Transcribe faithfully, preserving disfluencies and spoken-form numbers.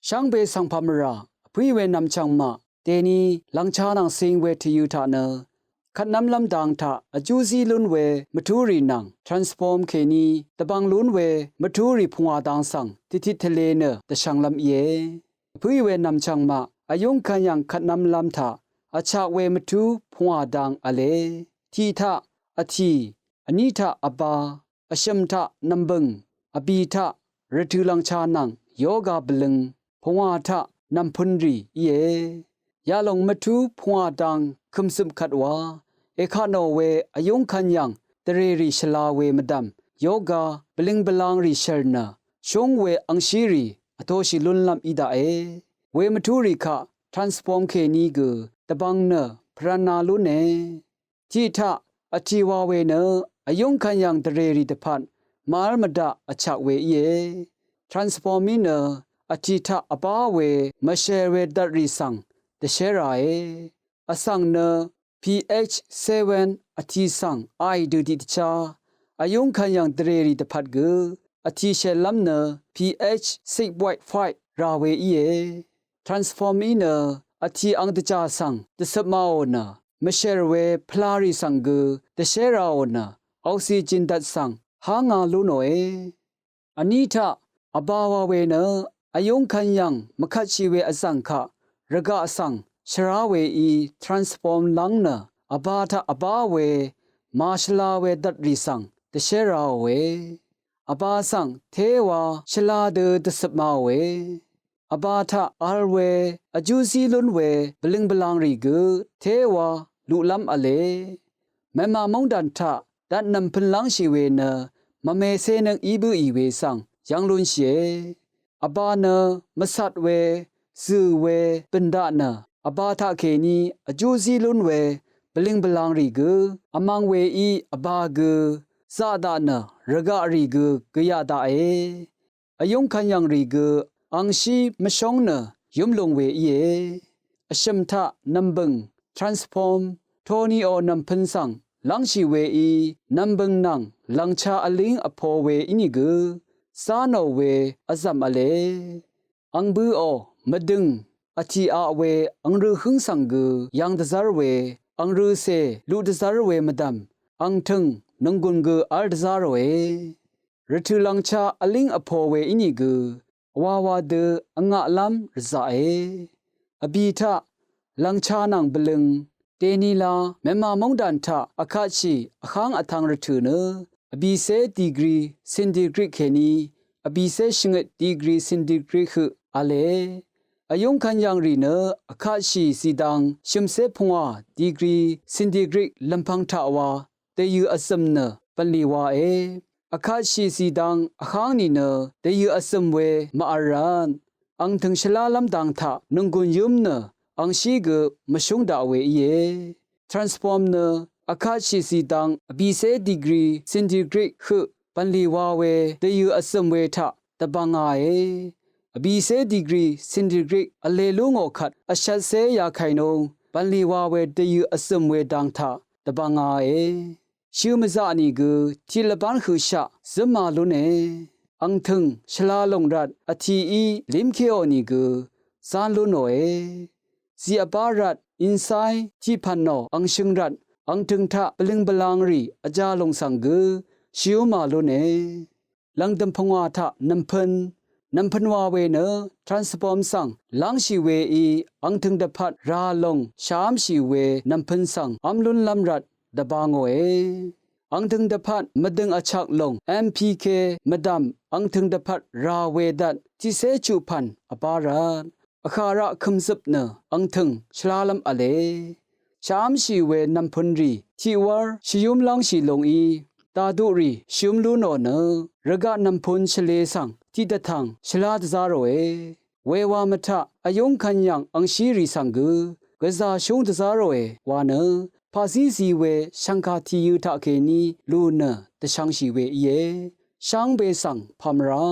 Shvngbe svng pàmvrà vpǿì we nv̀mchv̀ng maq dèni lv̀ngcha nvng cing we tvyø̄ taq nø kvtnv́mlv́m dang taq vjú zí lún we mvtúrì nvng transform kèní dvbvng lún we mvtúrì pungwà dang svng tiqtiq tvlē nø dvshvnglv́m íe. Vpǿì we nv̀mchv̀ng maq vyúngkvn yv̀ng kvtnv́mlv́m taq vchak we mvtú pungwà dang v̄le. Tiq taq vtì, vní taq vba, vshø̀m taq nv̀mbø̀ng, vbì taq rvtø̀ lv̀ngcha nvng yoga bvløng, pungwà taq nv̀mpø̄nrì íe. Yalòng mvtú pungwà dang kø̀mzøp kvt wa èkatnò we vyúngkvn yv̀ng dvrèrì shvla we mvdv̀m yoga bvling bvlangrì shv̀r nø shúng we angshírì vtoshì lúnlv́m í daqe. We mvtúrì kaq transform kèní gø dvbvng nø pvrv̄na lúne. Tiq taq vtì wa we nø vyúngkvn yv̀ng dvrèrì dvpvt màv́l mvdaq vchak we íe. Transform í nø vtì taq vbá we mvshèr we dvtrì svng dvshéràe. Vsvng nø pH seven vtì svng aì dø tiqdvchá vyúngkvn yv̀ng dvrèrì dvpvt gø vtì shèllv́m nø pH six point five rà we íe. Transform í nø vtì ang dvjà svng dvcøpmaò nø mvshèr we pvlarì svng gø dvshéràò nø oxygen dvt svng hánga lú nòe. Vní taq vba wa we nø vyúngkvn yv̀ng mvkvtshì we vzv̀ng kaq rvgaq svng shvrá weí transform lv́ng nø vba taq vbá we màshvla we dvtrì svng dvshéràòe. Vba svng téwa shvla dø dvcøpmaòe. Vba taq vl we vjú zí lún we bvling bvlangrì gø téwa luqlv́m v̄le. Mèmà móngdàn taq dvt nv̀mpø̄n lv́ngshì we nø mvmècé nøng í bǿì we svng yv́ng lúnshìe. Vba nø mvcat we zø̀ we bø̀n daq nø vba taqkèní vjú zí lún we bvling bvlangrì gø vmvng weí vba gø zaq daq nø rvgaqrì gø gvyaq daqe. Vyúngkvn yv̀ngrì gø angshí mvshóng nø yúm lung we íe. Vshø̀m taq nv̀mbø̀ng transform toniò nv̀mpø̄n svng lv́ngshì weí nv̀mbø̀ng nvng lv̀ngcha vlíng vpo we ínìgø zá nò we vzv̀m v̄le. Ang bøò mvdø̀ng vtì aq we ang rø hǿng svng gø yvng dvzv́r we ang røcè luq dvzv́r we mvdv̀m angtø̀ng nònggùn gø v́l dvzá ròe. Rvtø̀ lv̀ngcha vlíng vpo we ínìgø vwàwà dø vngaqlv́m rvzaqe. Vbì taq lv̀ngcha nvng bvløng dènila mèmà móngdàn taq vkatshì vháng vtv̄ng rvtø̀ nø vbìcé degree centigrade kèní vbìcé shvngøt degree centigrade høq v̄le. Vyúngkvn yv̀ngrì nø vkatshì zìdang shø̀mcé pungwà degree centigrade lv̀mpv̄ng taq wa dvyø̀ vzø̀m nø bv̀nlì wae. Vkatshì zìdang vháng nìnø dvyø̀ vzø̀m we màvl rvt angtø̀ng shvlálv́m dang taq nònggùn yúm nø angshí gø mvshúng daq we íe. Transform nø vkatshì zìdang vbìcé degree centigrade høq bv̀nlì wa we dvyø̀ vzø̀m we taq dvbvngāe. Vbìcé degree centigrade vlē lú ngò kvt vshvtcé yakàì nung bv̀nlì wa we dvyø̀ vzø̀m we dang taq dvbvngāe. Shø̄ mvzaq nìgø tiq lvbán høqshaq zǿma lúne. Angtø̀ng shvla lòng rvt vtìí límkéò nìgø zán lú nòe. Zì vbá rvt insái tiqpv̀n nò angshøng rvt angtø̀ng taq bvløng bvlangrì vjā lòng svng gø shvyúma lúne. Lv̀ngdø̀m pungwà taq nv̀mpø̄n. Nv̀mpø̄n wa we nø transform svng lv́ngshì weí angtø̀ng dvpvt rà lòng shàv́mshì we nv̀mpø̄n svng v́m lúnlv́m rvt dvbā ngòe. Angtø̀ng dvpvt mvdø̀ng vchak lòng M P K mvdv̀m angtø̀ng dvpvt rà we dvt tiqcé chuqpv̀n vbá rvt vkàraq kø̀mzøp nø angtø̀ng shvlálv́m v̄le. Shàv́mshì we nv̀mpø̄nrì tiqwv́r shvyúm lv́ngshì lungí dàduqrì shvyúm lú nò nø rvgaq nv̀mpø̄n shvlē svng tiqdvtv̀ng shvlá dvzá ròe. Wewa mvtaq vyúngkvn yv̀ng angshírì svng gø gvzà shúng dvzá ròe wa nø pàzízi we shv̀ngkà tìyø̄ taqkèní lù nø dvshv̄ngshì we íe. Shvngbe svng pàmvrá